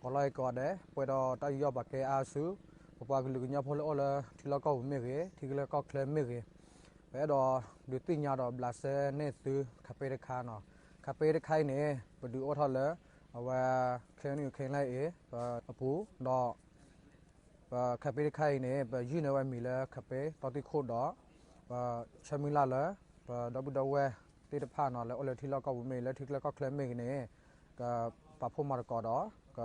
ပီၤလီၢ်အံၤကိးဂၤဒဲး ပှဲၤဒီးတၢ်ယူးယီၣ်ပာ်ကဲအါစု ပပှၤကလုာ်ကညီဖိလၢအိၣ်လၢထံလီၢ်ကီၢ်ပူၤမ့ၢ်ဂ့ၤ ထံချၢကီၢ်ချၢမ့ၢ်ဂ့ၤ, ပအဲၣ်ဒိးဒုးသ့ၣ်ညါဒီးဘျးစဲန့ၢ်သု campaign တခါနီၤ. campaign တခါအံၤန့ၣ် ပဒုးအိၣ်ထီၣ်လၢ အဝဲ KNU KNLA အပူၤဒီး ပ campaign တခါအံၤန့ၣ် ပယုၢ်န့ၢ်ဝဲမံၤလၢ campaign တီသံခိၣ်ဒီး ပဆၢမုၢ်လၢ်လၢ ပဒီပုၢ်ဒီဝဲၢ်သ့ၣ်တဖၣ်နီၤ လၢအိၣ်လၢထံလီၢ်ကီၢ်ပူၤမ့ၢ်ဂ့ၤ လၢထံချၢကီၢ်ချၢမ့ၢ်ဂ့ၤန့ၣ် ကပာ်ဖှိၣ်မၤသကိးဒီး က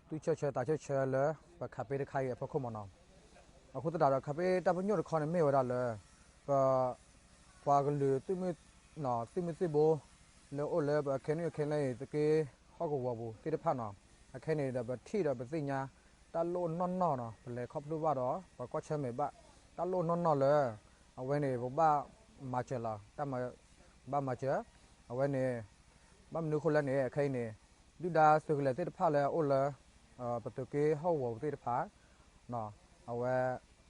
သူၣ်ဆၢဆၢသးဆၢဆၢလၢ ပ campaign တခါအံၤအဖီခိၣ်မ့ၢ်နီၤ. အဃိသတးဒီး campaign တၢ်ပညိၣ်တခီန့ၣ်မ့ၢ်ဝဲဒၣ်လၢ ပ ပှၤကလုာ် သုးမုၢ်သံၣ်ဘိ လၢအိၣ်လၢပ KNU KNLA အံၤ သုးက့ဟီၣ်ကဝီၤပူၤသ့ၣ်တဖၣ်နီၤ, အခဲအံၤန့ၣ်ဒီး ပထံၣ်ဒီးပသ့ၣ်ညါ တၢ်လိၣ်နီၢ်နီၢ်နီၤ ပလဲၤခီဖျိဘၣ်ဒီး ပကွၢ်ဆၢၣ်မဲာ်ဘၣ် တၢ်လိၣ်နီၢ်နီၢ်လၢ အဝဲန့ၣ် ပဘၣ်မၤစၢၤလီၤ, တၢ်မၤ ဘၣ်မၤစၢၤ အဝဲန့ၣ် ဘၣ်မနုၤအဃိလဲၣ်န့ၣ် အခဲအံၤန့ၣ် ဒုၣ်ဒါသုးကလၢၤသ့ၣ်တဖၣ်လၢအအိၣ်လၢ ပသုးက့ဟီၣ်ကဝီၤပူၤသ့ၣ်တဖၣ် အဝဲ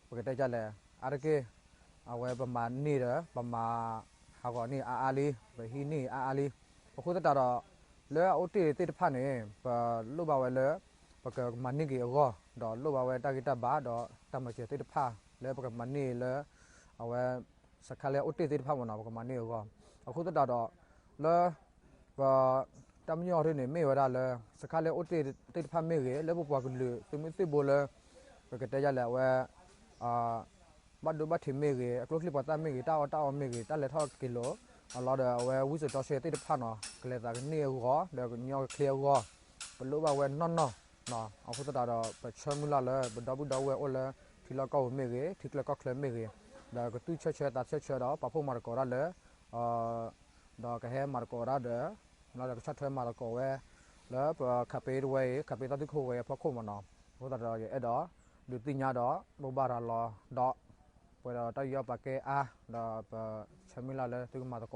ပကတဲဒ်လဲၣ် အါတက့ၢ် အဝဲပမၤန့ၢ်ဒီး ပမၤဟးဂီၤန့ၢ်အါအါလံ, ပဟံးန့ၢ်အါအါလံ. အဃိသတးဒီး လၢအအိၣ်တ့ၢ်သ့ၣ်တဖၣ်န့ၣ် ပလိၣ်ဘၣ်ဝဲလၢ ပကမၤန့ၢ်က့ၤအဂီၢ် ဒီးလိၣ်ဘၣ်ဝဲတၢ်ဂံၢ်တၢ်ဘါ ဒီးတၢ်မၤစၢၤသ့ၣ်တဖၣ် လၢပကမၤန့ၢ်လၢ အဝဲ စခါလၢအအိၣ်တ့ၢ်သ့ၣ်တဖၣ်မ့ၢ်နီၤ ပကမၤန့ၢ်အဂီၢ်. အဃိသတးဒီး လၢ ပ တၢ်ပညိၣ်အီၤဒ်န့ၣ် မ့ၢ်ဝဲဒၣ်လၢ စခါလၢအအိၣ်တ့ၢ်သ့ၣ်တဖၣ်မ့ၢ်ဂ့ၤ လၢပပှၤကလုာ်သုးမုၢ်သံၣ်ဘိလၢ ပကတဲဒ်လဲၣ် အဝဲ ဘၣ်ဒိဘၣ်ထံးမ့ၢ်ဂ့ၤ အကျိချံပှၤသၣ်မ့ၢ်ဂ့ၤ တၢ်အီၣ်တၢ်အီမ့ၢ်ဂ့ၤ တၢ်လဲၤထီၣ်က့ၤလီၤ အလီၢ်ဒီး အဝဲဝံစိာ်တီဆှဲသ့ၣ်တဖၣ်နီၤ ကလဲၤသးကန့ၢ်အဂီၢ် ဒီးကညီကချ့အဂီၢ် ပလိၣ်ဘၣ်ဝဲနီၢ်နီၢ်. အဃိသတးဒီး ပဆၢမုၢ်လၢ်လၢ ပဒီပုၢ်ဒီဝဲၢ်အိၣ်လၢ ထံလီၢ်ကီၢ်ပူၤမ့ၢ်ဂ့ၤ ထံချၢကီၢ်ချၢမ့ၢ်ဂ့ၤ ဒီးကသူၣ်ဆၢဆၢသးဆၢဆၢဒီး ပာ်ဖှိၣ်မၤသကိးတၢ်လၢ ဒီးကဟဲမၤသကိးတၢ်ဒီး လီၤဒီးကဆီၣ်ထွဲမၤသကိးဝဲ လၢပ campaign တဝဲအံၤ campaign တၢ်သူခိၣ်ဝဲအံၤအဖီခိၣ်မ့ၢ်နီၤ. အဃိသတးဒီး ယအဲၣ်ဒိး ဒုးသ့ၣ်ညါဒီး လိၣ်ဘၣ်ရၤလီၤဒီး ပှဲၤဒီးတၢ်ယူးယီၣ်ပာ်ကဲအါ ဒီးပဆၢမုၢ်လၢ်လၢသုကမၤသကိး